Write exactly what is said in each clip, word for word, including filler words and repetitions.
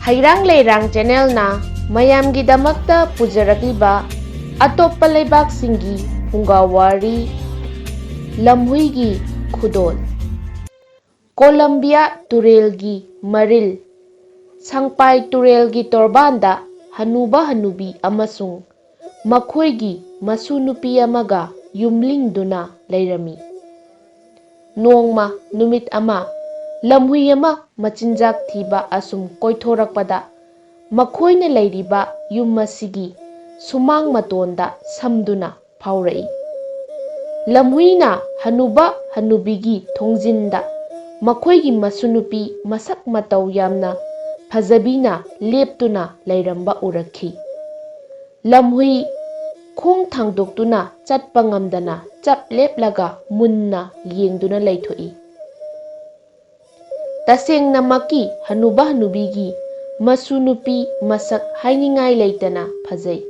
ꯍꯩꯔꯥꯡ ꯂꯩꯔꯥꯡ ꯆꯦꯅꯦꯜꯅ ꯃꯌꯥꯝꯒꯤꯗꯃꯛꯇ ꯄꯨꯖꯔꯛꯂꯤꯕ ꯑꯇꯣꯞꯄ ꯂꯩꯕꯥꯛꯁꯤꯡꯒꯤ ꯐꯨꯡꯒꯥꯋꯥꯔꯤ, ꯂꯝꯍꯨꯏꯒꯤ ꯈꯨꯗꯣꯜ꯫ ꯀꯣꯂꯝꯕꯤꯌꯥ ꯇꯨꯔꯦꯜꯒꯤ ꯃꯔꯤꯜ, ꯁꯪꯄꯥꯏ ꯇꯨꯔꯦꯜꯒꯤ ꯇꯣꯔꯕꯥꯟꯗ ꯍꯅꯨꯕ ꯍꯅꯨꯕꯤ ꯑꯃꯁꯨꯡ ꯃꯈꯣꯏꯒꯤ ꯃꯁꯨ ꯅꯨꯄꯤ ꯑꯃꯒ ꯌꯨꯝꯂꯤꯡꯗꯨꯅ ꯂꯩꯔꯝꯃꯤ꯫ ꯅꯣꯡꯃ ꯅꯨꯃꯤꯠ ꯑꯃ ꯂꯝꯍꯨꯏ ꯑꯃ ꯃꯆꯤꯟꯖꯥꯛ ꯊꯤꯕ ꯑꯁꯨꯝ ꯀꯣꯏꯊꯣꯔꯛꯄꯗ, ꯃꯈꯣꯏꯅ ꯂꯩꯔꯤꯕ ꯌꯨꯝ ꯑꯁꯤꯒꯤ ꯁꯨꯃꯥꯡ ꯃꯇꯣꯟꯗ ꯁꯝꯗꯨꯅ ꯐꯥꯎꯔꯛꯏ꯫ ꯂꯝꯍꯨꯏꯅ ꯍꯅꯨꯕ ꯍꯅꯨꯕꯤꯒꯤ ꯊꯣꯡꯖꯤꯟꯗ ꯃꯈꯣꯏꯒꯤ ꯃꯁꯨꯅꯨꯄꯤ ꯃꯁꯛ ꯃꯇꯧ ꯌꯥꯝꯅ ꯐꯖꯕꯤꯅ ꯂꯦꯞꯇꯨꯅ ꯂꯩꯔꯝꯕ ꯎꯔꯛꯈꯤ꯫ ꯂꯝꯍꯨꯏ ꯈꯣꯡ ꯊꯥꯡꯗꯣꯛꯇꯨꯅ ꯆꯠꯄ ꯉꯝꯗꯅ ꯆꯞ ꯂꯦꯞꯂꯒ ꯃꯨꯟꯅ ꯌꯦꯡꯗꯨꯅ ꯂꯩꯊꯣꯛꯏ꯫ ꯇꯁꯦꯡꯅꯃꯛꯀꯤ ꯍꯅꯨꯕ ꯍꯅꯨꯕꯤꯒꯤ ꯃꯁꯨ ꯅꯨꯄꯤ ꯃꯁꯛ ꯍꯥꯏꯅꯤꯡꯉꯥꯏ ꯂꯩꯇꯅ ꯐꯖꯩ꯫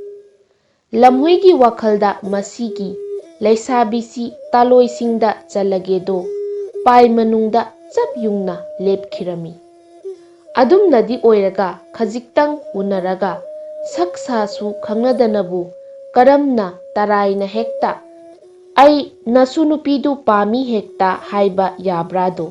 ꯂꯝꯍꯨꯏꯒꯤ ꯋꯥꯈꯜꯗ ꯃꯁꯤꯒꯤ ꯂꯩꯁꯥꯕꯤꯁꯤ ꯇꯥꯂꯣꯏꯁꯤꯡꯗ ꯆꯜꯂꯒꯦꯗꯣ ꯄꯥꯏ ꯃꯅꯨꯡꯗ ꯆꯞ ꯌꯨꯡꯅ ꯂꯦꯞꯈꯤꯔꯝꯃꯤ꯫ ꯑꯗꯨꯝꯅꯗꯤ ꯑꯣꯏꯔꯒ ꯈꯖꯤꯛꯇꯪ ꯎꯅꯔꯒ ꯁꯛ ꯁꯥꯁꯨ ꯈꯪꯅꯗꯅꯕꯨ ꯀꯔꯝꯅ ꯇꯔꯥꯏꯅ ꯍꯦꯛꯇ "ꯑꯩ ꯅꯁꯨ ꯅꯨꯄꯤꯗꯨ ꯄꯥꯝꯃꯤ" ꯍꯦꯛꯇ ꯍꯥꯏꯕ ꯌꯥꯕ꯭ꯔꯥꯗꯣ?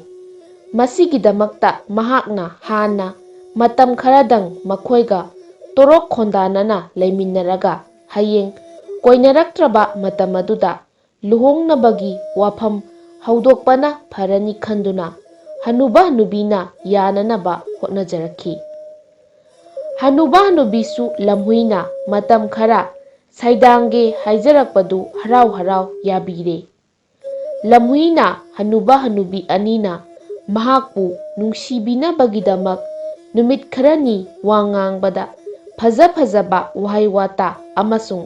ꯃꯁꯤꯒꯤꯗꯃꯛꯇ ꯃꯍꯥꯛꯅ ꯍꯥꯟꯅ ꯃꯇꯝ ꯈꯔꯗꯪ ꯃꯈꯣꯏꯒ ꯇꯣꯔꯣꯛ ꯈꯣꯟꯗꯥꯅꯅ ꯂꯩꯃꯤꯟꯅꯔꯒ ꯍꯌꯦꯡ ꯀꯣꯏꯅꯔꯛꯇ꯭ꯔꯕ ꯃꯇꯝ ꯑꯗꯨꯗ ꯂꯨꯍꯣꯡꯅꯕꯒꯤ ꯋꯥꯐꯝ ꯍꯧꯗꯣꯛꯄꯅ ꯐꯔꯅꯤ ꯈꯟꯗꯨꯅ ꯍꯅꯨꯕ ꯍꯅꯨꯕꯤꯅ ꯌꯥꯅꯅꯕ ꯍꯣꯠꯅꯖꯔꯛꯈꯤ꯫ ꯍꯅꯨꯕ ꯍꯅꯨꯕꯤꯁꯨ ꯂꯝꯍꯨꯏꯅ ꯃꯇꯝ ꯈꯔ ꯁꯩꯗꯥꯡꯒꯦ ꯍꯥꯏꯖꯔꯛꯄꯗꯨ ꯍꯔꯥꯎ ꯍꯔꯥꯎ ꯌꯥꯕꯤꯔꯦ꯫ ꯂꯝꯍꯨꯏꯅ ꯍꯅꯨꯕ ꯍꯅꯨꯕꯤ ꯑꯅꯤꯅ ꯃꯍꯥꯛꯄꯨ ꯅꯨꯡꯁꯤꯕꯤꯅꯕꯒꯤꯗꯃꯛ ꯅꯨꯃꯤꯠ ꯈꯔꯅꯤ ꯋꯥ ꯉꯥꯡꯕꯗ ꯐꯖ ꯐꯖꯕ ꯋꯥꯍꯩ ꯋꯥꯇꯥ ꯑꯃꯁꯨꯡ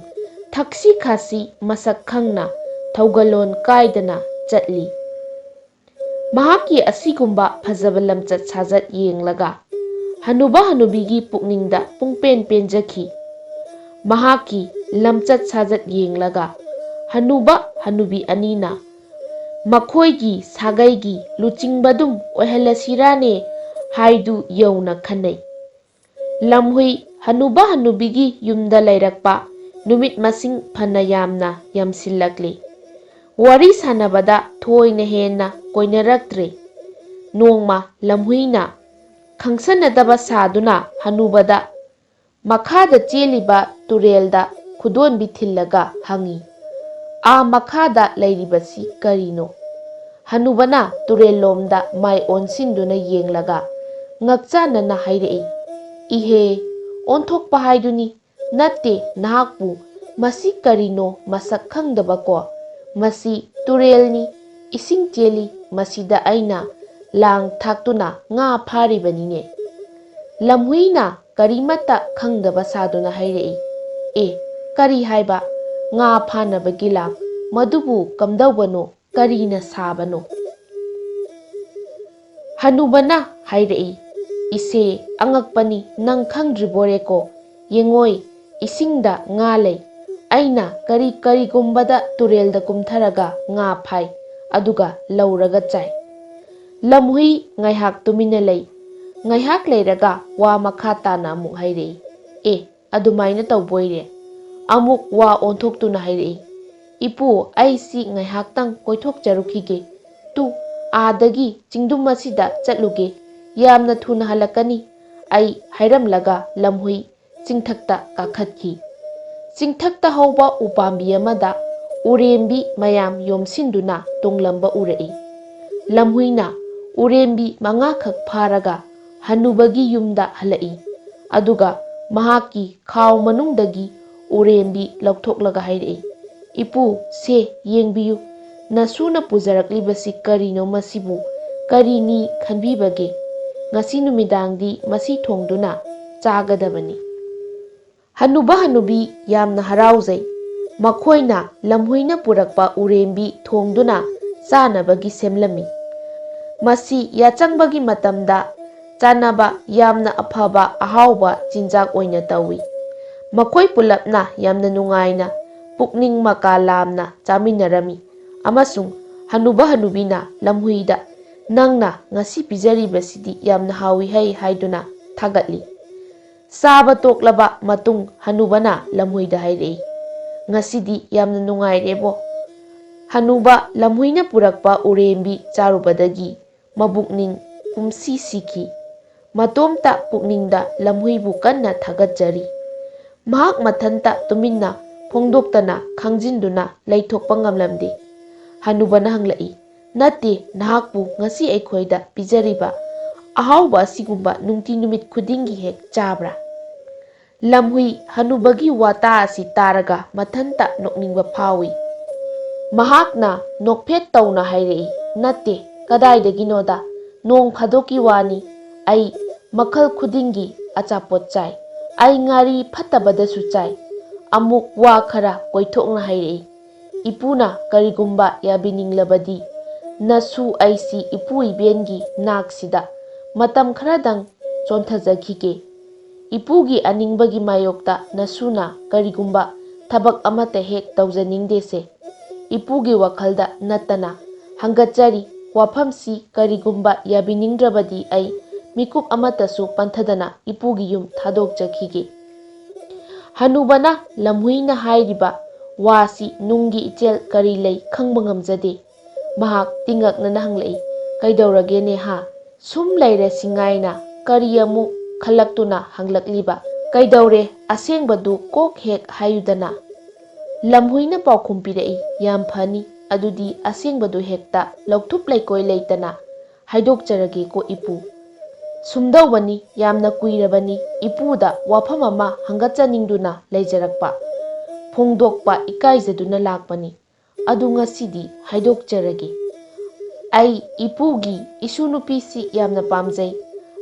ꯊꯛꯁꯤ ꯈꯥꯁꯤ ꯃꯁꯛ ꯈꯪꯅ ꯊꯧꯒꯜꯂꯣꯟ ꯀꯥꯏꯗꯅ ꯆꯠꯂꯤ꯫ ꯃꯍꯥꯛꯀꯤ ꯑꯁꯤꯒꯨꯝꯕ ꯐꯖꯕ ꯂꯝꯆꯠ ꯁꯥꯖꯠ ꯌꯦꯡꯂꯒ ꯍꯅꯨꯕ ꯍꯅꯨꯕꯤꯒꯤ ꯄꯨꯛꯅꯤꯡꯗ ꯄꯨꯡꯄꯦꯟ ꯄꯦꯟꯖꯈꯤ꯫ ꯃꯍꯥꯛꯀꯤ ꯂꯝꯆꯠ ꯁꯥꯖꯠ ꯌꯦꯡꯂꯒ ꯍꯅꯨꯕ ꯍꯅꯨꯕꯤ ꯑꯅꯤꯅ ꯃꯈꯣꯏꯒꯤ ꯁꯥꯒꯩꯒꯤ ꯂꯨꯆꯤꯡꯕꯗꯨꯝ ꯑꯣꯏꯍꯜꯂꯁꯤꯔꯥꯅꯦ ꯍꯥꯏꯗꯨ ꯌꯧꯅ ꯈꯟꯅꯩ꯫ ꯂꯝꯍꯨꯏ ꯍꯅꯨꯕ ꯍꯅꯨꯕꯤꯒꯤ ꯌꯨꯝꯗ ꯂꯩꯔꯛꯄ ꯅꯨꯃꯤꯠ ꯃꯁꯤꯡ ꯐꯅ ꯌꯥꯝꯅ ꯌꯥꯝꯁꯤꯜꯂꯛꯂꯤ꯫ ꯋꯥꯔꯤ ꯁꯥꯟꯅꯕꯗ ꯊꯣꯏꯅ ꯍꯦꯟꯅ ꯀꯣꯏꯅꯔꯛꯇ꯭ꯔꯦ꯫ ꯅꯣꯡꯃ ꯂꯝꯍꯨꯏꯅ ꯈꯪꯁꯟꯅꯗꯕ ꯁꯥꯗꯨꯅ ꯍꯅꯨꯕꯗ ꯃꯈꯥꯗ ꯆꯦꯜꯂꯤꯕ ꯇꯨꯔꯦꯜꯗ ꯈꯨꯗꯣꯟꯕꯤ ꯊꯤꯜꯂꯒ ꯍꯪꯉꯤ, "ꯑꯥ ꯃꯈꯥꯗ ꯂꯩꯔꯤꯕꯁꯤ ꯀꯔꯤꯅꯣ?" ꯍꯅꯨꯕꯅ ꯇꯨꯔꯦꯜꯂꯣꯝꯗ ꯃꯥꯏ ꯑꯣꯟꯁꯤꯟꯗꯨꯅ ꯌꯦꯡꯂꯒ ꯉꯛꯆꯥꯟꯅꯅ ꯍꯥꯏꯔꯛꯏ, "ꯏꯍꯦ, ꯑꯣꯟꯊꯣꯛꯄ ꯍꯥꯏꯗꯨꯅꯤ꯫ ꯅꯠꯇꯦ, ꯅꯍꯥꯛꯄꯨ ꯃꯁꯤ ꯀꯔꯤꯅꯣ ꯃꯁꯛ ꯈꯪꯗꯕꯀꯣ? ꯃꯁꯤ ꯇꯨꯔꯦꯜꯅꯤ, ꯏꯁꯤꯡ ꯆꯦꯜꯂꯤ, ꯃꯁꯤꯗ ꯑꯩꯅ ꯂꯥꯡ ꯊꯥꯛꯇꯨꯅ ꯉꯥ ꯐꯥꯔꯤꯕꯅꯤꯅꯦ꯫" ꯂꯝꯍꯨꯏꯅ ꯀꯔꯤꯃꯠꯇ ꯈꯪꯗꯕ ꯁꯥꯗꯨꯅ ꯍꯥꯏꯔꯛꯏ, "ꯑꯦ, ꯀꯔꯤ ꯍꯥꯏꯕ? ꯉꯥ ꯐꯥꯅꯕꯒꯤ ꯂꯥꯡ? ꯃꯗꯨꯕꯨ ꯀꯝꯗꯧꯕꯅꯣ? ꯀꯔꯤꯅ ꯁꯥꯕꯅꯣ?" ꯍꯅꯨꯕꯅ ꯍꯥꯏꯔꯛꯏ, "ꯏꯁꯦ, ꯑꯉꯛꯄꯅꯤ, ꯅꯪ ꯈꯪꯗ꯭ꯔꯤꯕꯣꯔꯦꯀꯣ? ꯌꯦꯡꯉꯣꯏ, ꯏꯁꯤꯡꯗ ꯉꯥ ꯂꯩ꯫ ꯑꯩꯅ ꯀꯔꯤ ꯀꯔꯤꯒꯨꯝꯕꯗ ꯇꯨꯔꯦꯜꯗ ꯀꯨꯝꯊꯔꯒ ꯉꯥ ꯐꯥꯏ, ꯑꯗꯨꯒ ꯂꯧꯔꯒ ꯆꯥꯏ꯫" ꯂꯝꯍꯨꯏ ꯉꯥꯏꯍꯥꯛ ꯇꯨꯃꯤꯟꯅ ꯂꯩ꯫ ꯉꯥꯏꯍꯥꯛ ꯂꯩꯔꯒ ꯋꯥ ꯃꯈꯥ ꯇꯥꯅ ꯑꯃꯨꯛ ꯍꯥꯏꯔꯛꯏ, "ꯑꯦ, ꯑꯗꯨꯃꯥꯏꯅ ꯇꯧꯕꯣꯏꯔꯦ?" ꯑꯃꯨꯛ ꯋꯥ ꯑꯣꯟꯊꯣꯛꯇꯨꯅ ꯍꯥꯏꯔꯛꯏ, "ꯏꯄꯨ, ꯑꯩꯁꯤ ꯉꯥꯏꯍꯥꯛꯇꯪ ꯀꯣꯏꯊꯣꯛꯆꯔꯨꯈꯤꯒꯦ꯫ ꯇꯨ, ꯑꯥꯗꯒꯤ ꯆꯤꯡꯗꯨꯝ ꯑꯁꯤꯗ ꯆꯠꯂꯨꯒꯦ꯫ ꯌꯥꯝꯅ ꯊꯨꯅ ꯍꯜꯂꯛꯀꯅꯤ ꯑꯩ", ꯍꯥꯏꯔꯝꯂꯒ ꯂꯝꯍꯨꯏ ꯆꯤꯡꯊꯛꯇ ꯀꯥꯈꯠꯈꯤ꯫ ꯆꯤꯡꯊꯛꯇ ꯍꯧꯕ ꯎꯄꯥꯝꯕꯤ ꯑꯃꯗ ꯎꯔꯦꯝꯕꯤ ꯃꯌꯥꯝ ꯌꯣꯝꯁꯤꯟꯗꯨꯅ ꯇꯣꯡꯂꯝꯕ ꯎꯔꯛꯏ꯫ ꯂꯝꯍꯨꯏꯅ ꯎꯔꯦꯝꯕꯤ ꯃꯉꯥꯈꯛ ꯐꯥꯔꯒ ꯍꯅꯨꯕꯒꯤ ꯌꯨꯝꯗ ꯍꯜꯂꯛꯏ꯫ ꯑꯗꯨꯒ ꯃꯍꯥꯛꯀꯤ ꯈꯥꯎ ꯃꯅꯨꯡꯗꯒꯤ ꯎꯔꯦꯝꯕꯤ ꯂꯧꯊꯣꯛꯂꯒ ꯍꯥꯏꯔꯛꯏ, "ꯏꯄꯨ, ꯁꯦ, ꯌꯦꯡꯕꯤꯌꯨ꯫ ꯅꯁꯨꯅ ꯄꯨꯖꯔꯛꯂꯤꯕꯁꯤ ꯀꯔꯤꯅꯣ? ꯃꯁꯤꯕꯨ ꯀꯔꯤꯅꯤ ꯈꯟꯕꯤꯕꯒꯦ? ꯉꯁꯤ ꯅꯨꯃꯤꯗꯥꯡꯗꯤ ꯃꯁꯤ ꯊꯣꯡꯗꯨꯅ ꯆꯥꯒꯗꯕꯅꯤ꯫" ꯍꯅꯨꯕ ꯍꯅꯨꯕꯤ ꯌꯥꯝꯅ ꯍꯔꯥꯎꯖꯩ꯫ ꯃꯈꯣꯏꯅ ꯂꯝꯍꯨꯏꯅ ꯄꯨꯔꯛꯄ ꯎꯔꯦꯝꯕꯤ ꯊꯣꯡꯗꯨꯅ ꯆꯥꯅꯕꯒꯤ ꯁꯦꯝꯂꯝꯃꯤ꯫ ꯃꯁꯤ ꯌꯥꯆꯪꯕꯒꯤ ꯃꯇꯝꯗ ꯆꯥꯅꯕ ꯌꯥꯝꯅ ꯑꯐꯕ ꯑꯍꯥꯎꯕ ꯆꯤꯟꯖꯥꯛ ꯑꯣꯏꯅ ꯇꯧꯏ꯫ ꯃꯈꯣꯏ ꯄꯨꯂꯞꯅ ꯌꯥꯝꯅ ꯅꯨꯡꯉꯥꯏꯅ ꯄꯨꯛꯅꯤꯡ ꯃꯀꯥ ꯂꯥꯝꯅ ꯆꯥꯃꯤꯟꯅꯔꯝꯃꯤ ꯑꯃꯁꯨꯡ ꯍꯅꯨꯕ ꯍꯅꯨꯕꯤꯅ ꯂꯝꯍꯨꯏꯗ, "ꯅꯪꯅ ꯉꯁꯤ ꯄꯤꯖꯔꯤꯕꯁꯤꯗꯤ ꯌꯥꯝꯅ ꯍꯥꯎꯏ ꯍꯩ" ꯍꯥꯏꯗꯨꯅ ꯊꯥꯒꯠꯂꯤ꯫ ꯆꯥꯕ ꯇꯣꯛꯂꯕ ꯃꯇꯨꯡ ꯍꯅꯨꯕꯅ ꯂꯝꯍꯨꯏꯗ ꯍꯥꯏꯔꯛꯏ, "ꯉꯁꯤꯗꯤ ꯌꯥꯝꯅ ꯅꯨꯡꯉꯥꯏꯔꯦꯕꯣ꯫ ꯍꯅꯨꯕ, ꯂꯝꯍꯨꯏꯅ ꯄꯨꯔꯛꯄ ꯎꯔꯦꯝꯕꯤ ꯆꯥꯔꯨꯕꯗꯒꯤ ꯃꯕꯨꯛꯅꯤꯡ ꯄꯨꯝꯁꯤ ꯁꯤꯈꯤ꯫ ꯃꯇꯣꯝꯇ ꯄꯨꯛꯅꯤꯡꯗ ꯂꯝꯍꯨꯏꯕꯨ ꯀꯟꯅ ꯊꯥꯒꯠꯆꯔꯤ꯫ ꯃꯍꯥꯛ ꯃꯊꯟꯇ ꯇꯨꯃꯤꯟꯅ ꯐꯣꯡꯗꯣꯛꯇꯅ ꯈꯪꯖꯤꯟꯗꯨꯅ ꯂꯩꯊꯣꯛꯄ ꯉꯝꯂꯝꯗꯦ꯫" ꯍꯅꯨꯕꯅ ꯍꯪꯂꯛꯏ, "ꯅꯠꯇꯦ, ꯅꯍꯥꯛꯄꯨ ꯉꯁꯤ ꯑꯩꯈꯣꯏꯗ ꯄꯤꯖꯔꯤꯕ ꯑꯍꯥꯎꯕ ꯑꯁꯤꯒꯨꯝꯕ ꯅꯨꯡꯇꯤ ꯅꯨꯃꯤꯠ ꯈꯨꯗꯤꯡꯒꯤ ꯍꯦꯛ ꯆꯥꯕ꯭ꯔꯥ?" ꯂꯝꯍꯨꯏ ꯍꯅꯨꯕꯒꯤ ꯋꯥꯇꯥ ꯑꯁꯤ ꯇꯥꯔꯒ ꯃꯊꯟꯇ ꯅꯣꯛꯅꯤꯡꯕ ꯐꯥꯎꯏ꯫ ꯃꯍꯥꯛꯅ ꯅꯣꯛꯐꯦꯠ ꯇꯧꯅ ꯍꯥꯏꯔꯛꯏ, "ꯅꯠꯇꯦ, ꯀꯗꯥꯏꯗꯒꯤꯅꯣꯗ, ꯅꯣꯡ ꯐꯥꯗꯣꯛꯀꯤ ꯋꯥꯅꯤ꯫ ꯑꯩ ꯃꯈꯜ ꯈꯨꯗꯤꯡꯒꯤ ꯑꯆꯥꯄꯣꯠ ꯆꯥꯏ꯫ ꯑꯩ ꯉꯥꯔꯤ ꯐꯠꯇꯕꯗꯁꯨ ꯆꯥꯏ꯫" ꯑꯃꯨꯛ ꯋꯥ ꯈꯔ ꯀꯣꯏꯊꯣꯛꯅ ꯍꯥꯏꯔꯛꯏ, "ꯏꯄꯨꯅ ꯀꯔꯤꯒꯨꯝꯕ ꯌꯥꯕꯤꯅꯤꯡꯂꯕꯗꯤ, ꯅꯁꯨ ꯑꯩꯁꯤ ꯏꯄꯨ ꯏꯕꯦꯟꯒꯤ ꯅꯥꯛꯁꯤꯗ ꯃꯇꯝ ꯈꯔꯗꯪ ꯆꯣꯟꯊꯖꯈꯤꯒꯦ꯫ ꯏꯄꯨꯒꯤ ꯑꯅꯤꯡꯕꯒꯤ ꯃꯥꯌꯣꯛꯇ ꯅꯁꯨꯅ ꯀꯔꯤꯒꯨꯝꯕ ꯊꯕꯛ ꯑꯃꯠꯇ ꯍꯦꯛ ꯇꯧꯖꯅꯤꯡꯗꯦꯁꯦ꯫ ꯏꯄꯨꯒꯤ ꯋꯥꯈꯜꯗ ꯅꯠꯇꯅ ꯍꯪꯒꯠꯆꯔꯤ꯫ ꯋꯥꯐꯝꯁꯤ ꯀꯔꯤꯒꯨꯝꯕ ꯌꯥꯕꯤꯅꯤꯡꯗ꯭ꯔꯕꯗꯤ ꯑꯩ ꯃꯤꯀꯨꯞ ꯑꯃꯠꯇꯁꯨ ꯄꯟꯊꯗꯅ ꯏꯄꯨꯒꯤ ꯌꯨꯝ ꯊꯥꯗꯣꯛꯆꯈꯤꯒꯦ꯫" ꯍꯅꯨꯕꯅ ꯂꯝꯍꯨꯏꯅ ꯍꯥꯏꯔꯤꯕ ꯋꯥꯁꯤ ꯅꯨꯡꯒꯤ ꯏꯆꯦꯜ ꯀꯔꯤ ꯂꯩ ꯈꯪꯕ ꯉꯝꯖꯗꯦ꯫ ꯃꯍꯥꯛ ꯇꯤꯡꯉꯛꯅꯅ ꯍꯪꯂꯛꯏ, "ꯀꯩꯗꯧꯔꯒꯦꯅꯦ ꯍꯥ? ꯁꯨꯝ ꯂꯩꯔꯁꯤ ꯉꯥꯏꯅ ꯀꯔꯤ ꯑꯃꯨꯛ ꯈꯜꯂꯛꯇꯨꯅ ꯍꯪꯂꯛꯂꯤꯕ? ꯀꯩꯗꯧꯔꯦ? ꯑꯁꯦꯡꯕꯗꯨ ꯀꯣꯛ ꯍꯦꯛ ꯍꯥꯏꯌꯨꯗꯅ꯫" ꯂꯝꯍꯨꯏꯅ ꯄꯥꯎꯈꯨꯝ ꯄꯤꯔꯛꯏ, "ꯌꯥꯝ ꯐꯅꯤ, ꯑꯗꯨꯗꯤ ꯑꯁꯦꯡꯕꯗꯨ ꯍꯦꯛꯇ ꯂꯧꯊꯨꯞ ꯂꯩꯀꯣꯏ ꯂꯩꯇꯅ ꯍꯥꯏꯗꯣꯛꯆꯔꯒꯦꯀꯣ ꯏꯄꯨ꯫ ꯁꯨꯝꯗꯧꯕꯅꯤ, ꯌꯥꯝꯅ ꯀꯨꯏꯔꯕꯅꯤ ꯏꯄꯨꯗ ꯋꯥꯐꯝ ꯑꯃ ꯍꯪꯒꯠꯆꯅꯤꯡꯗꯨꯅ ꯂꯩꯖꯔꯛꯄ, ꯐꯣꯡꯗꯣꯛꯄ ꯏꯀꯥꯏꯖꯗꯨꯅ ꯂꯥꯛꯄꯅꯤ꯫ ꯑꯗꯨ ꯉꯁꯤꯗꯤ ꯍꯥꯏꯗꯣꯛꯆꯔꯒꯦ꯫ ꯑꯩ ꯏꯄꯨꯒꯤ ꯏꯁꯨ ꯅꯨꯄꯤꯁꯤ ꯌꯥꯝꯅ ꯄꯥꯝꯖꯩ꯫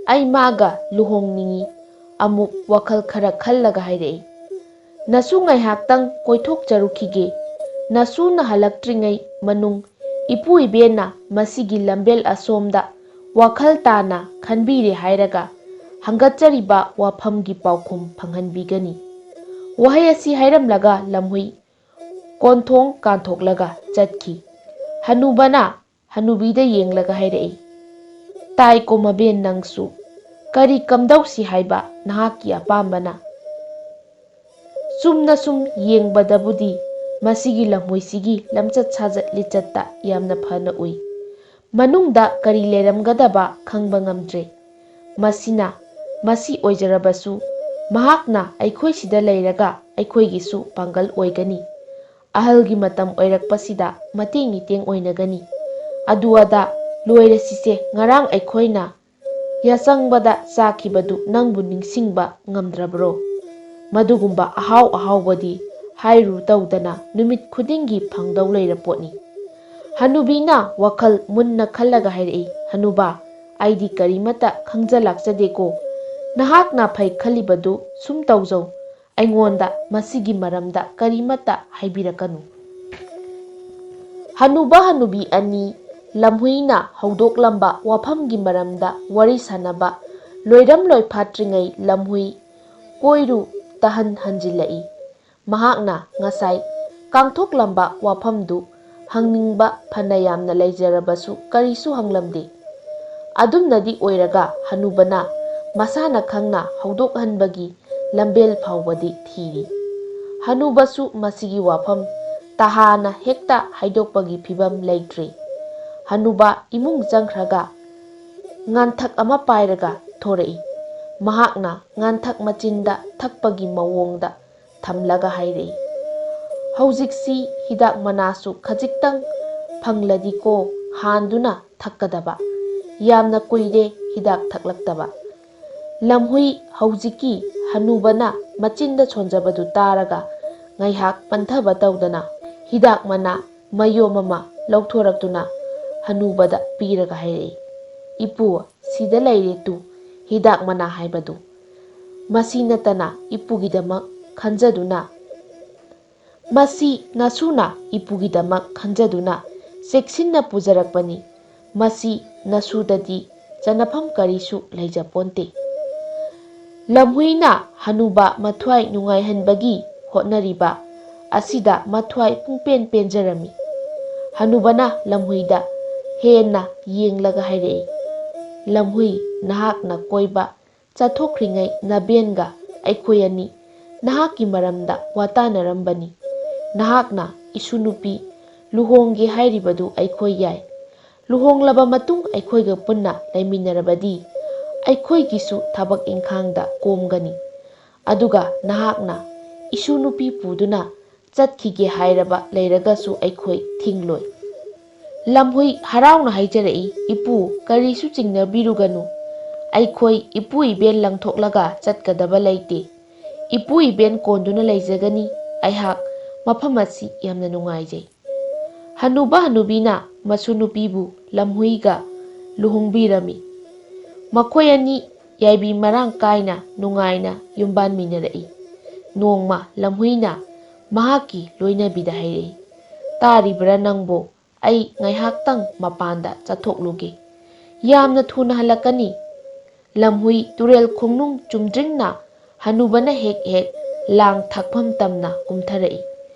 ꯑꯩ ꯃꯥꯒ ꯂꯨꯍꯣꯡꯅꯤꯡꯏ꯫" ꯑꯃꯨꯛ ꯋꯥꯈꯜ ꯈꯔ ꯈꯜꯂꯒ ꯍꯥꯏꯔꯛꯏ, "ꯅꯁꯨ ꯉꯥꯏꯍꯥꯛꯇꯪ ꯀꯣꯏꯊꯣꯛꯆꯔꯨꯈꯤꯒꯦ꯫ ꯅꯁꯨꯅ ꯍꯜꯂꯛꯇ꯭ꯔꯤꯉꯩ ꯃꯅꯨꯡ ꯏꯄꯨ ꯏꯕꯦꯟꯅ ꯃꯁꯤꯒꯤ ꯂꯝꯕꯦꯜ ꯑꯁꯣꯝꯗ ꯋꯥꯈꯜ ꯇꯥꯅ ꯈꯟꯕꯤꯔꯦ ꯍꯥꯏꯔꯒ ꯍꯪꯒꯠꯆꯔꯤꯕ ꯋꯥꯐꯝꯒꯤ ꯄꯥꯎꯈꯨꯝ ꯐꯪꯍꯟꯕꯤꯒꯅꯤ꯫" ꯋꯥꯍꯩ ꯑꯁꯤ ꯍꯥꯏꯔꯝꯂꯒ ꯂꯝꯍꯨꯏ ꯀꯣꯟꯊꯣꯡ ꯀꯥꯟꯊꯣꯛꯂꯒ ꯆꯠꯈꯤ꯫ ꯍꯅꯨꯕꯅ ꯍꯅꯨꯕꯤꯗ ꯌꯦꯡꯂꯒ ꯍꯥꯏꯔꯛꯏ, "ꯇꯥꯏꯀꯣ ꯃꯕꯦꯟ ꯅꯪꯁꯨ? "ꯀꯔꯤ ꯀꯝꯗꯧꯁꯤ ꯍꯥꯏꯕ ꯅꯍꯥꯛꯀꯤ ꯑꯄꯥꯝꯕꯅ?" "ꯆꯨꯝꯅ ꯁꯨꯝ ꯌꯦꯡꯕꯗꯕꯨꯗꯤ ꯃꯁꯤꯒꯤ ꯂꯝꯍꯨꯏꯁꯤꯒꯤ ꯂꯝꯆꯠ ꯁꯥꯖꯠ ꯂꯤꯆꯠꯇ ꯌꯥꯝꯅ ꯐꯅ ꯎꯏ꯫ ꯃꯅꯨꯡꯗ ꯀꯔꯤ ꯂꯩꯔꯝꯒꯗꯕ ꯈꯪꯕ ꯉꯝꯗ꯭ꯔꯦ꯫ ꯃꯁꯤꯅ ꯃꯁꯤ ꯑꯣꯏꯖꯔꯕꯁꯨ, ꯃꯍꯥꯛꯅ ꯑꯩꯈꯣꯏꯁꯤꯗ ꯂꯩꯔꯒ ꯑꯩꯈꯣꯏꯒꯤꯁꯨ ꯄꯥꯡꯒꯜ ꯑꯣꯏꯒꯅꯤ꯫ ꯑꯍꯜꯒꯤ ꯃꯇꯝ ꯑꯣꯏꯔꯛꯄꯁꯤꯗ ꯃꯇꯦꯡ ꯃꯤꯇꯦꯡ ꯑꯣꯏꯅꯒꯅꯤ꯫ ꯑꯗꯨ ꯑꯗꯥ ꯂꯣꯏꯔꯁꯤꯁꯦ, ꯉꯔꯥꯡ ꯑꯩꯈꯣꯏꯅ ꯌꯥꯆꯪꯕꯗ ꯆꯥꯈꯤꯕꯗꯨ ꯅꯪꯕꯨ ꯅꯤꯡꯁꯤꯡꯕ ꯉꯝꯗ꯭ꯔꯕ꯭ꯔꯣ? ꯃꯗꯨꯒꯨꯝꯕ ꯑꯍꯥꯎ ꯑꯍꯥꯎꯕꯗꯤ ꯍꯥꯏꯔꯨ ꯇꯧꯗꯅ ꯅꯨꯃꯤꯠ ꯈꯨꯗꯤꯡꯒꯤ ꯐꯪꯗꯧ ꯂꯩꯔꯄꯣꯠꯅꯤ꯫" ꯍꯅꯨꯕꯤꯅ ꯋꯥꯈꯜ ꯃꯨꯟꯅ ꯈꯜꯂꯒ ꯍꯥꯏꯔꯛꯏ, "ꯍꯅꯨꯕꯥ, ꯑꯩꯗꯤ ꯀꯔꯤꯃꯠꯇ ꯈꯪꯖ ꯂꯥꯛꯆꯗꯦꯀꯣ꯫ ꯅꯍꯥꯛꯅ ꯐꯩ ꯈꯜꯂꯤꯕꯗꯨ ꯁꯨꯝ ꯇꯧꯖꯧ꯫ ꯑꯩꯉꯣꯟꯗ ꯃꯁꯤꯒꯤ ꯃꯔꯝꯗ ꯀꯔꯤꯃꯠꯇ ꯍꯥꯏꯕꯤꯔꯛꯀꯅꯨ꯫" ꯍꯅꯨꯕ ꯍꯅꯨꯕꯤ ꯑꯅꯤ ꯂꯝꯍꯨꯏꯅ ꯍꯧꯗꯣꯛꯂꯝꯕ ꯋꯥꯐꯝꯒꯤ ꯃꯔꯝꯗ ꯋꯥꯔꯤ ꯁꯥꯅꯕ ꯂꯣꯏꯔꯝ ꯂꯣꯏꯐꯥꯠꯇ꯭ꯔꯤꯉꯩ ꯂꯝꯍꯨꯏ ꯀꯣꯏꯔꯨ ꯇꯍꯟ ꯍꯟꯖꯤꯜꯂꯛꯏ꯫ ꯃꯍꯥꯛꯅ ꯉꯁꯥꯏ ꯀꯥꯡꯊꯣꯛꯂꯝꯕ ꯋꯥꯐꯝꯗꯨ ꯍꯪꯅꯤꯡꯕ ꯐꯅ ꯌꯥꯝꯅ ꯂꯩꯖꯔꯕꯁꯨ ꯀꯔꯤꯁꯨ ꯍꯪꯂꯝꯗꯦ꯫ ꯑꯗꯨꯝꯅꯗꯤ ꯑꯣꯏꯔꯒ ꯍꯅꯨꯕꯅ ꯃꯁꯥꯅ ꯈꯪꯅ ꯍꯧꯗꯣꯛꯍꯟꯕꯒꯤ ꯂꯝꯕꯦꯜ ꯐꯥꯎꯕꯗꯤ ꯊꯤꯔꯤ꯫ ꯍꯅꯨꯕꯁꯨ ꯃꯁꯤꯒꯤ ꯋꯥꯐꯝ ꯇꯍꯥꯅ ꯍꯦꯛꯇ ꯍꯥꯏꯗꯣꯛꯄꯒꯤ ꯐꯤꯚꯝ ꯂꯩꯇ꯭ꯔꯤ꯫ ꯍꯅꯨꯕ ꯏꯃꯨꯡ ꯆꯪꯈ꯭ꯔꯒ ꯉꯥꯟꯊꯛ ꯑꯃ ꯄꯥꯏꯔꯒ ꯊꯣꯔꯛꯏ꯫ ꯃꯍꯥꯛꯅ ꯉꯥꯟꯊꯛ ꯃꯆꯤꯟꯗ ꯊꯛꯄꯒꯤ ꯃꯑꯣꯡꯗ ꯊꯝꯂꯒ ꯍꯥꯏꯔꯛꯏ, "ꯍꯧꯖꯤꯛꯁꯤ ꯍꯤꯗꯥꯛ ꯃꯅꯥꯁꯨ ꯈꯖꯤꯛꯇꯪ ꯐꯪꯂꯗꯤꯀꯣ ꯍꯥꯟꯗꯨꯅ ꯊꯛꯀꯗꯕ꯫ ꯌꯥꯝꯅ ꯀꯨꯏꯔꯦ ꯍꯤꯗꯥꯛ ꯊꯛꯂꯛꯇꯕ꯫" ꯂꯝꯍꯨꯏ ꯍꯧꯖꯤꯛꯀꯤ ꯍꯅꯨꯕꯅ ꯃꯆꯤꯟꯗ ꯁꯣꯟꯖꯕꯗꯨ ꯇꯥꯔꯒ ꯉꯥꯏꯍꯥꯛ ꯄꯟꯊꯕ ꯇꯧꯗꯅ ꯍꯤꯗꯥꯛ ꯃꯅꯥ ꯃꯌꯣꯝ ꯑꯃ ꯂꯧꯊꯣꯔꯛꯇꯨꯅ ꯍꯅꯨꯕꯗ ꯄꯤꯔꯒ ꯍꯥꯏꯔꯛꯏ, "ꯏꯄꯨ, ꯁꯤꯗ ꯂꯩꯔꯦ ꯇꯨ, ꯍꯤꯗꯥꯛ ꯃꯅꯥ ꯍꯥꯏꯕꯗꯨ꯫ ꯃꯁꯤ ꯅꯠꯇꯅ ꯏꯄꯨꯒꯤꯗꯃꯛ ꯈꯟꯖꯗꯨꯅ, ꯃꯁꯤ ꯅꯁꯨꯅ ꯏꯄꯨꯒꯤꯗꯃꯛ ꯈꯟꯖꯗꯨꯅ ꯆꯦꯛꯁꯤꯟꯅ ꯄꯨꯖꯔꯛꯄꯅꯤ꯫ ꯃꯁꯤ ꯅꯁꯨꯗꯗꯤ ꯆꯟꯅꯐꯝ ꯀꯔꯤꯁꯨ ꯂꯩꯖꯄꯣꯟꯇꯦ꯫" ꯂꯝꯍꯨꯏꯅ ꯍꯅꯨꯕ ꯃꯊ꯭ꯋꯥꯏ ꯅꯨꯡꯉꯥꯏꯍꯟꯕꯒꯤ ꯍꯣꯠꯅꯔꯤꯕ ꯑꯁꯤꯗ ꯃꯊ꯭ꯋꯥꯏ ꯄꯨꯡꯄꯦꯟ ꯄꯦꯟꯖꯔꯝꯃꯤ꯫ ꯍꯅꯨꯕꯅ ꯂꯝꯍꯨꯏꯗ ꯍꯦꯟꯅ ꯌꯦꯡꯂꯒ ꯍꯥꯏꯔꯛꯏ, "ꯂꯝꯍꯨꯏ, ꯅꯍꯥꯛꯅ ꯀꯣꯏꯕ ꯆꯠꯊꯣꯛꯈ꯭ꯔꯤꯉꯩ ꯅꯕꯦꯟꯒ ꯑꯩꯈꯣꯏ ꯑꯅꯤ ꯅꯍꯥꯛꯀꯤ ꯃꯔꯝꯗ ꯋꯥꯇꯥꯅꯔꯝꯕꯅꯤ꯫ ꯅꯍꯥꯛꯅ ꯏꯁꯨ ꯅꯨꯄꯤ ꯂꯨꯍꯣꯡꯒꯦ ꯍꯥꯏꯔꯤꯕꯗꯨ ꯑꯩꯈꯣꯏ ꯌꯥꯏ꯫ ꯂꯨꯍꯣꯡꯂꯕ ꯃꯇꯨꯡ ꯑꯩꯈꯣꯏꯒ ꯄꯨꯟꯅ ꯂꯩꯃꯤꯟꯅꯔꯕꯗꯤ ꯑꯩꯈꯣꯏꯒꯤꯁꯨ ꯊꯕꯛ ꯏꯪꯈꯥꯡꯗ ꯀꯣꯝꯒꯅꯤ꯫ ꯑꯗꯨꯒ ꯅꯍꯥꯛꯅ ꯏꯁꯨ ꯅꯨꯄꯤ ꯄꯨꯗꯨꯅ ꯆꯠꯈꯤꯒꯦ ꯍꯥꯏꯔꯕ ꯂꯩꯔꯒꯁꯨ ꯑꯩꯈꯣꯏ ꯊꯤꯡꯂꯣꯏ꯫" ꯂꯝꯍꯨꯏ ꯍꯔꯥꯎꯅ ꯍꯥꯏꯖꯔꯛꯏ, "ꯏꯄꯨ, ꯀꯔꯤꯁꯨ ꯆꯤꯡꯅꯕꯤꯔꯨꯒꯅꯨ꯫ ꯑꯩꯈꯣꯏ ꯏꯄꯨ ꯏꯕꯦꯟ ꯂꯪꯊꯣꯛꯂꯒ ꯆꯠꯀꯗꯕ ꯂꯩꯇꯦ꯫ ꯏꯄꯨ ꯏꯕꯦꯟ ꯀꯣꯟꯗꯨꯅ ꯂꯩꯖꯒꯅꯤ꯫ ꯑꯩꯍꯥꯛ ꯃꯐꯝ ꯑꯁꯤ ꯌꯥꯝꯅ ꯅꯨꯡꯉꯥꯏꯖꯩ꯫" ꯍꯅꯨꯕ ꯍꯅꯨꯕꯤꯅ ꯃꯁꯨ ꯅꯨꯄꯤꯕꯨ ꯂꯝꯍꯨꯏꯒ ꯂꯨꯍꯣꯡꯕꯤꯔꯝꯃꯤ꯫ ꯃꯈꯣꯏ ꯑꯅꯤ ꯌꯥꯏꯕꯤ ꯃꯔꯥꯡ ꯀꯥꯏꯅ ꯅꯨꯡꯉꯥꯏꯅ ꯌꯨꯝꯕꯥꯟꯃꯤꯟꯅꯔꯛꯏ꯫ ꯅꯣꯡꯃ ꯂꯝꯍꯨꯏꯅ ꯃꯍꯥꯛꯀꯤ ꯂꯣꯏꯅꯕꯤꯗ ꯍꯥꯏꯔꯛꯏ, "ꯇꯥꯔꯤꯕ꯭ꯔꯥ ꯅꯪꯕꯨ? ꯑꯩ ꯉꯥꯏꯍꯥꯛꯇꯪ ꯃꯄꯥꯟꯗ ꯆꯠꯊꯣꯛꯂꯨꯒꯦ꯫" "ꯌꯥꯝꯅ ꯊꯨꯅ ꯍꯜꯂꯛꯀꯅꯤ꯫" ꯂꯝꯍꯨꯏ ꯇꯨꯔꯦꯜ ꯈꯣꯡꯅꯨꯡ ꯆꯨꯝꯗ꯭ꯔꯤꯡꯅ ꯍꯅꯨꯕꯅ ꯍꯦꯛ ꯍꯦꯛ ꯂꯥꯡ ꯊꯥꯛꯐꯝ ꯇꯝꯅ ꯀꯨꯝꯊꯔꯛꯏ꯫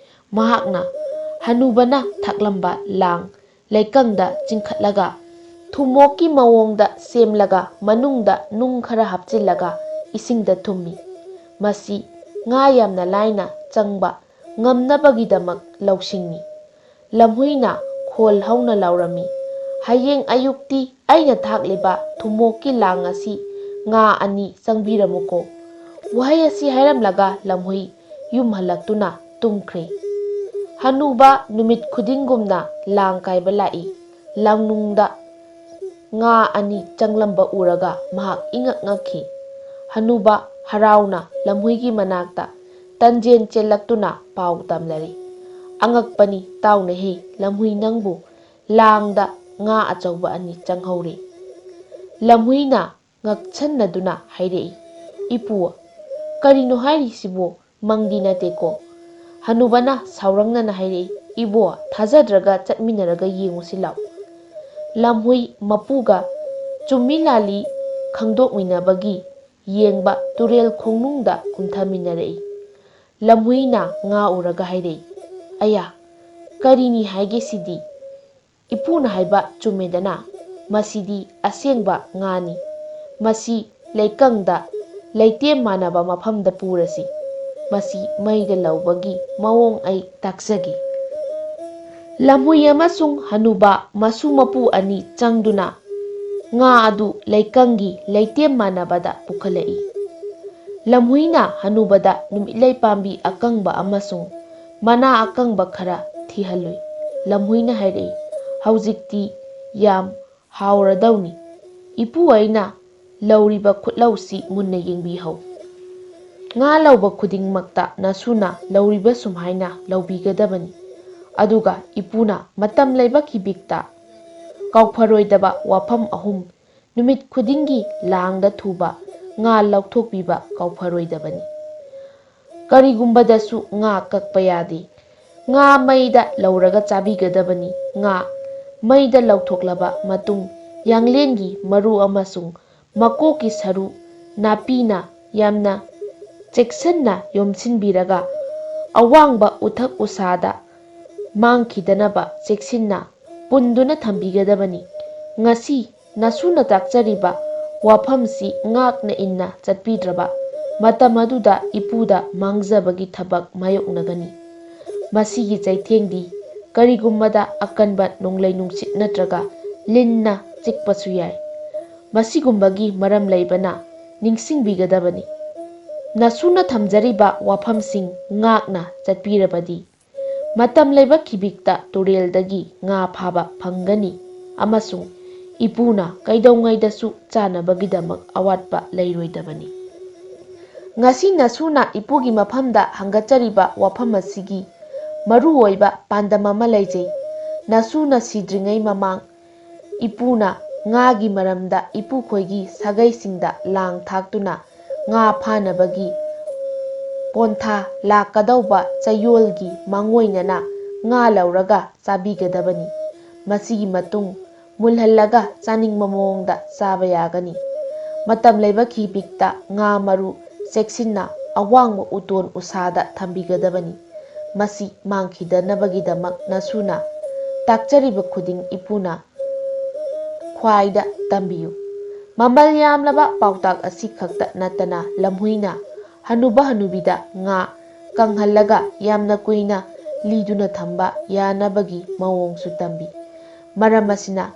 ꯃꯍꯥꯛꯅ ꯍꯅꯨꯕꯅ ꯊꯥꯛꯂꯝꯕ ꯂꯥꯡ ꯂꯩꯀꯪꯗ ꯆꯤꯡꯈꯠꯂꯒ ꯊꯨꯝꯃꯣꯛꯀꯤ ꯃꯑꯣꯡꯗ ꯁꯦꯝꯂꯒ ꯃꯅꯨꯡꯗ ꯅꯨꯡ ꯈꯔ ꯍꯥꯞꯆꯤꯜꯂꯒ ꯏꯁꯤꯡꯗ ꯊꯨꯝꯃꯤ꯫ ꯃꯁꯤ ꯉꯥ ꯌꯥꯝꯅ ꯂꯥꯏꯅ ꯆꯪꯕ ꯉꯝꯅꯕꯒꯤꯗꯃꯛ ꯂꯧꯁꯤꯡꯅꯤ꯫ ꯂꯝꯍꯨꯏꯅ ꯈꯣꯜ ꯍꯧꯅ ꯂꯥꯎꯔꯝꯃꯤ, "ꯍꯌꯦꯡ ꯑꯌꯨꯛꯇꯤ ꯑꯩꯅ ꯊꯥꯛꯂꯤꯕ ꯊꯨꯝꯃꯣꯛꯀꯤ ꯂꯥꯡ ꯑꯁꯤ ꯉꯥ ꯑꯅꯤ ꯆꯪꯕꯤꯔꯝꯃꯨꯀꯣ꯫" ꯋꯥꯍꯩ ꯑꯁꯤ ꯍꯥꯏꯔꯝꯂꯒ ꯂꯝꯍꯨꯏ ꯌꯨꯝ ꯍꯜꯂꯛꯇꯨꯅ ꯇꯨꯝꯈ꯭ꯔꯦ꯫ ꯍꯅꯨꯕ ꯅꯨꯃꯤꯠ ꯈꯨꯗꯤꯡꯒꯨꯝꯅ ꯂꯥꯡ ꯀꯥꯏꯕ ꯂꯥꯛꯏ꯫ ꯂꯥꯡꯅꯨꯡꯗ ꯉꯥ ꯑꯅꯤ ꯆꯪꯂꯝꯕ ꯎꯔꯒ ꯃꯍꯥꯛ ꯏꯉꯛ ꯉꯛꯈꯤ꯫ ꯍꯅꯨꯕ ꯍꯔꯥꯎꯅ ꯂꯝꯍꯨꯏꯒꯤ ꯃꯅꯥꯛꯇ ꯇꯟꯖꯦꯟ ꯆꯦꯜꯂꯛꯇꯨꯅ ꯄꯥꯎ ꯇꯝꯂꯔꯤ꯫ "ꯑꯉꯛꯄꯅꯤ, ꯇꯥꯎꯅꯦꯍꯦ ꯂꯝꯍꯨꯏ, ꯅꯪꯕꯨ ꯂꯥꯡꯗ ꯉꯥ ꯑꯆꯧꯕ ꯑꯅꯤ ꯆꯪꯍꯧꯔꯦ꯫" ꯂꯝꯍꯨꯏꯅ ꯉꯛꯁꯟꯅꯗꯨꯅ ꯍꯥꯏꯔꯛꯏ, "ꯏꯄꯨ, ꯀꯔꯤꯅꯣ ꯍꯥꯏꯔꯤꯁꯤꯕꯨ? ꯃꯪꯗꯤ ꯅꯠꯇꯦꯀꯣ?" ꯍꯅꯨꯕꯅ ꯁꯥꯎꯔꯪꯅꯅ ꯍꯥꯏꯔꯛꯏ, "ꯏꯕꯣ, ꯊꯥꯖꯗ꯭ꯔꯒ ꯆꯠꯃꯤꯟꯅꯔꯒ ꯌꯦꯡꯉꯨꯁꯤ ꯂꯥꯎ꯫" ꯂꯝꯍꯨꯏ ꯃꯄꯨꯒ ꯆꯨꯝꯃꯤ ꯂꯥꯜꯂꯤ ꯈꯪꯗꯣꯛꯃꯤꯟꯅꯕꯒꯤ ꯌꯦꯡꯕ ꯇꯨꯔꯦꯜ ꯈꯣꯡꯅꯨꯡꯗ ꯀꯨꯝꯊꯃꯤꯟꯅꯔꯛꯏ꯫ ꯂꯝꯍꯨꯏꯅ ꯉꯥ ꯎꯔꯒ ꯍꯥꯏꯔꯛꯏ, "ꯑꯌꯥ, ꯀꯔꯤꯅꯤ ꯍꯥꯏꯒꯦ ꯁꯤꯗꯤ? ꯏꯄꯨꯅ ꯍꯥꯏꯕ ꯆꯨꯝꯃꯦꯗꯅ꯫ ꯃꯁꯤꯗꯤ ꯑꯁꯦꯡꯕ ꯉꯥꯅꯤ꯫ ꯃꯁꯤ ꯂꯩꯀꯪꯗ ꯂꯩꯇꯦꯝ ꯃꯥꯟꯅꯕ ꯃꯐꯝꯗ ꯄꯨꯔꯁꯤ꯫ ꯃꯁꯤ ꯃꯩꯗ ꯂꯧꯕꯒꯤ ꯃꯑꯣꯡ ꯑꯩ ꯇꯥꯛꯆꯒꯦ꯫ ꯂꯝꯍꯨꯏ ꯑꯃꯁꯨꯡ ꯍꯅꯨꯕ ꯃꯁꯨ ꯃꯄꯨ ꯑꯅꯤ ꯆꯪꯗꯨꯅ ꯉꯥ ꯑꯗꯨ ꯂꯩꯀꯪꯒꯤ ꯂꯩꯇꯦꯝ ꯃꯥꯟꯅꯕꯗ ꯄꯨꯈꯠꯂꯛꯏ꯫ ꯂꯝꯍꯨꯏꯅ ꯍꯅꯨꯕꯗ ꯅꯨꯃꯤꯠꯂꯩ ꯄꯥꯝꯕꯤ ꯑꯀꯪꯕ ꯑꯃꯁꯨꯡ ꯃꯅꯥ ꯑꯀꯪꯕ ꯈꯔ ꯊꯤꯍꯜꯂꯨꯏ꯫ ꯂꯝꯍꯨꯏꯅ ꯍꯥꯏꯔꯛꯏ, "ꯍꯧꯖꯤꯛꯇꯤ ꯌꯥꯝ ꯍꯥꯎꯔꯗꯧꯅꯤ꯫ ꯏꯄꯨ ꯑꯩꯅ ꯂꯧꯔꯤꯕ ꯈꯨꯠꯂꯧꯁꯤ ꯃꯨꯟꯅ ꯌꯦꯡꯕꯤꯍꯧ꯫ ꯉꯥ ꯂꯧꯕ ꯈꯨꯗꯤꯡꯃꯛꯇ ꯅꯁꯨꯅ ꯂꯧꯔꯤꯕ ꯁꯨꯃꯥꯏꯅ ꯂꯧꯕꯤꯒꯗꯕꯅꯤ꯫" ꯑꯗꯨꯒ ꯏꯄꯨꯅ ꯃꯇꯝ ꯂꯩꯕ ꯈꯤꯕꯤꯛꯇ ꯀꯥꯎꯐꯔꯣꯏꯗꯕ ꯋꯥꯐꯝ ꯑꯍꯨꯝ ꯅꯨꯃꯤꯠ ꯈꯨꯗꯤꯡꯒꯤ ꯂꯥꯡꯗ ꯊꯨꯕ ꯉꯥ ꯂꯧꯊꯣꯛꯄꯤꯕ ꯀꯥꯎꯐꯔꯣꯏꯗꯕꯅꯤ꯫ ꯀꯔꯤꯒꯨꯝꯕꯗꯁꯨ ꯉꯥ ꯀꯛꯄ ꯌꯥꯗꯦ꯫ ꯉꯥ ꯃꯩꯗ ꯂꯧꯔꯒ ꯆꯥꯕꯤꯒꯗꯕꯅꯤ꯫ ꯉꯥ ꯃꯩꯗ ꯂꯧꯊꯣꯛꯂꯕ ꯃꯇꯨꯡ ꯌꯥꯡꯂꯦꯟꯒꯤ ꯃꯔꯨ ꯑꯃꯁꯨꯡ ꯃꯀꯣꯛꯀꯤ ꯁꯔꯨ ꯅꯥꯄꯤꯅ ꯌꯥꯝꯅ ꯆꯦꯛꯁꯤꯟꯅ ꯌꯣꯝꯁꯤꯟꯕꯤꯔꯒ ꯑꯋꯥꯡꯕ ꯎꯊꯛ ꯎꯁꯥꯗ ꯃꯥꯡꯈꯤꯗꯅꯕ ꯆꯦꯛꯁꯤꯟꯅ ꯄꯨꯟꯗꯨꯅ ꯊꯝꯕꯤꯒꯗꯕꯅꯤ꯫ ꯉꯁꯤ ꯅꯁꯨꯅ ꯇꯥꯛꯆꯔꯤꯕ ꯋꯥꯐꯝꯁꯤ ꯉꯥꯛꯅ ꯏꯟꯅ ꯆꯠꯄꯤꯗ꯭ꯔꯕ ꯃꯇꯝ ꯑꯗꯨꯗ ꯏꯄꯨꯗ ꯃꯥꯡꯖꯕꯒꯤ ꯊꯕꯛ ꯃꯥꯌꯣꯛꯅꯒꯅꯤ꯫ ꯃꯁꯤꯒꯤ ꯆꯩꯊꯦꯡꯗꯤ ꯀꯔꯤꯒꯨꯝꯕꯗ ꯑꯀꯟꯕ ꯅꯣꯡꯂꯩ ꯅꯨꯡꯁꯤꯠ ꯅꯠꯇ꯭ꯔꯒ ꯂꯤꯟꯅ ꯆꯤꯛꯄꯁꯨ ꯌꯥꯏ꯫ ꯃꯁꯤꯒꯨꯝꯕꯒꯤ ꯃꯔꯝ ꯂꯩꯕꯅ ꯅꯤꯡꯁꯤꯡꯕꯤꯒꯗꯕꯅꯤ꯫ ꯅꯁꯨꯅ ꯊꯝꯖꯔꯤꯕ ꯋꯥꯐꯝꯁꯤꯡ ꯉꯥꯛꯅ ꯆꯠꯄꯤꯔꯕꯗꯤ ꯃꯇꯝ ꯂꯩꯕ ꯈꯤꯕꯤꯛꯇ ꯇꯨꯔꯦꯜꯗꯒꯤ ꯉꯥ ꯐꯥꯕ ꯐꯪꯒꯅꯤ ꯑꯃꯁꯨꯡ ꯏꯄꯨꯅ ꯀꯩꯗꯧꯉꯩꯗꯁꯨ ꯆꯥꯅꯕꯒꯤꯗꯃꯛ ꯑꯋꯥꯠꯄ ꯂꯩꯔꯣꯏꯗꯕꯅꯤ꯫ ꯉꯁꯤ ꯅꯁꯨꯅ ꯏꯄꯨꯒꯤ ꯃꯐꯝꯗ ꯍꯪꯒꯠꯆꯔꯤꯕ ꯋꯥꯐꯝ ꯑꯁꯤꯒꯤ ꯃꯔꯨꯑꯣꯏꯕ ꯄꯥꯟꯗꯝ ꯑꯃ ꯂꯩꯖꯩ꯫ ꯅꯁꯨꯅ ꯁꯤꯗ꯭ꯔꯤꯉꯩ ꯃꯃꯥꯡ ꯏꯄꯨꯅ ꯉꯥꯒꯤ ꯃꯔꯝꯗ ꯏꯄꯨꯈꯣꯏꯒꯤ ꯁꯥꯒꯩꯁꯤꯡꯗ ꯂꯥꯡ ꯊꯥꯛꯇꯨꯅ ꯉꯥ ꯐꯥꯅꯕꯒꯤ ꯄꯣꯟꯊꯥ ꯂꯥꯛꯀꯗꯧꯕ ꯆꯌꯣꯜꯒꯤ ꯃꯥꯡꯑꯣꯏꯅꯅ ꯉꯥ ꯂꯧꯔꯒ ꯆꯥꯕꯤꯒꯗꯕꯅꯤ꯫ ꯃꯁꯤꯒꯤ ꯃꯇꯨꯡ ꯃꯨꯜꯍꯜꯂꯒ ꯆꯥꯅꯤꯡꯕ ꯃꯑꯣꯡꯗ ꯆꯥꯕ ꯌꯥꯒꯅꯤ꯫ ꯃꯇꯝ ꯂꯩꯕ ꯈꯤꯕꯤꯛꯇ ꯉꯥ ꯃꯔꯨ ꯆꯦꯛꯁꯤꯟꯅ ꯑꯋꯥꯡꯕ ꯎꯇꯣꯟ ꯎꯁꯥꯗ ꯊꯝꯕꯤꯒꯗꯕꯅꯤ꯫ ꯃꯁꯤ ꯃꯥꯡꯈꯤꯗꯅꯕꯒꯤꯗꯃꯛ ꯅꯁꯨꯅ ꯇꯥꯛꯆꯔꯤꯕ ꯈꯨꯗꯤꯡ ꯏꯄꯨꯅ ꯈ꯭ꯋꯥꯏꯗ ꯇꯝꯕꯤꯌꯨ꯫ ꯃꯃꯜ ꯌꯥꯝꯂꯕ ꯄꯥꯎꯇꯥꯛ ꯑꯁꯤ ꯈꯛꯇ ꯅꯠꯇꯅ ꯂꯝꯍꯨꯏꯅ ꯍꯅꯨꯕ ꯍꯅꯨꯕꯤꯗ ꯉꯥ ꯀꯪꯍꯜꯂꯒ ꯌꯥꯝꯅ ꯀꯨꯏꯅ ꯂꯤꯗꯨꯅ ꯊꯝꯕ ꯌꯥꯅꯕꯒꯤ ꯃꯑꯣꯡꯁꯨ ꯇꯝꯕꯤ꯫ ꯃꯔꯝ ꯑꯁꯤꯅ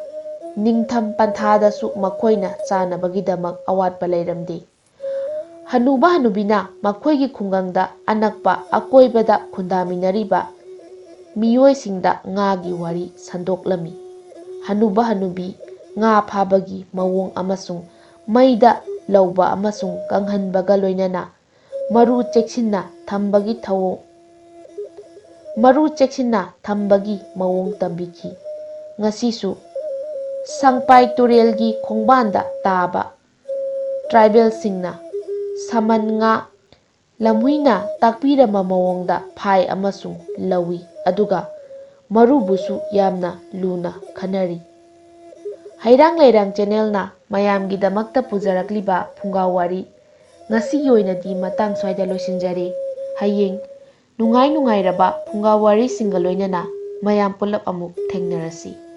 ꯅꯤꯡꯊꯝ ꯄꯟꯊꯥꯗꯁꯨ ꯃꯈꯣꯏꯅ ꯆꯥꯅꯕꯒꯤꯗꯃꯛ ꯑꯋꯥꯠꯄ ꯂꯩꯔꯝꯗꯦ꯫ ꯍꯅꯨꯕ ꯍꯅꯨꯕꯤꯅ ꯃꯈꯣꯏꯒꯤ ꯈꯨꯡꯒꯪꯗ ꯑꯅꯛꯄ ꯑꯀꯣꯏꯕꯗ ꯈꯨꯟꯗꯥꯃꯤꯟꯅꯔꯤꯕ ꯃꯤꯑꯣꯏꯁꯤꯡꯗ ꯉꯥꯒꯤ ꯋꯥꯔꯤ ꯁꯟꯗꯣꯛꯂꯝꯃꯤ꯫ ꯍꯅꯨꯕ ꯍꯅꯨꯕꯤ ꯉꯥ ꯐꯥꯕꯒꯤ ꯃꯑꯣꯡ ꯑꯃꯁꯨꯡ ꯃꯩꯗ ꯂꯧꯕ ꯑꯃꯁꯨꯡ ꯀꯪꯍꯟꯕꯒ ꯂꯣꯏꯅꯅ ꯃꯔꯨ ꯆꯦꯛꯁꯤꯟꯅ ꯊꯝꯕꯒꯤ ꯊꯧꯑꯣꯡ ꯃꯔꯨ ꯆꯦꯛꯁꯤꯟꯅ ꯊꯝꯕꯒꯤ ꯃꯑꯣꯡ ꯇꯝꯕꯤꯈꯤ꯫ ꯉꯁꯤꯁꯨ ꯁꯪꯄꯥꯏ ꯇꯨꯔꯦꯜꯒꯤ ꯈꯣꯡꯕꯥꯟꯗ ꯇꯥꯕ ꯇ꯭ꯔꯥꯏꯕꯦꯜꯁꯤꯡꯅ ꯁꯃꯟ ꯉꯥ ꯂꯝꯍꯨꯏꯅ ꯇꯥꯛꯄꯤꯔꯝꯕ ꯃꯑꯣꯡꯗ ꯐꯥꯏ ꯑꯃꯁꯨꯡ ꯂꯧꯏ, ꯑꯗꯨꯒ ꯃꯔꯨꯕꯨꯁꯨ ꯌꯥꯝꯅ ꯂꯨꯅ ꯈꯟꯅꯔꯤ꯫ ꯍꯩꯔꯥꯡ ꯂꯩꯔꯥꯡ ꯆꯦꯅꯦꯜꯅ ꯃꯌꯥꯝꯒꯤꯗꯃꯛꯇ ꯄꯨꯖꯔꯛꯂꯤꯕ ꯐꯨꯡꯒꯥ ꯋꯥꯔꯤ ꯉꯁꯤꯒꯤ ꯑꯣꯏꯅꯗꯤ ꯃꯇꯥꯡ ꯁ꯭ꯋꯥꯏꯗ ꯂꯣꯏꯁꯤꯟꯖꯔꯦ꯫ ꯍꯌꯦꯡ ꯅꯨꯡꯉꯥꯏ ꯅꯨꯡꯉꯥꯏꯔꯕ ꯐꯨꯡꯒꯥ ꯋꯥꯔꯤꯁꯤꯡꯒ ꯂꯣꯏꯅꯅ ꯃꯌꯥꯝ ꯄꯨꯂꯞ ꯑꯃꯨꯛ ꯊꯦꯡꯅꯔꯁꯤ꯫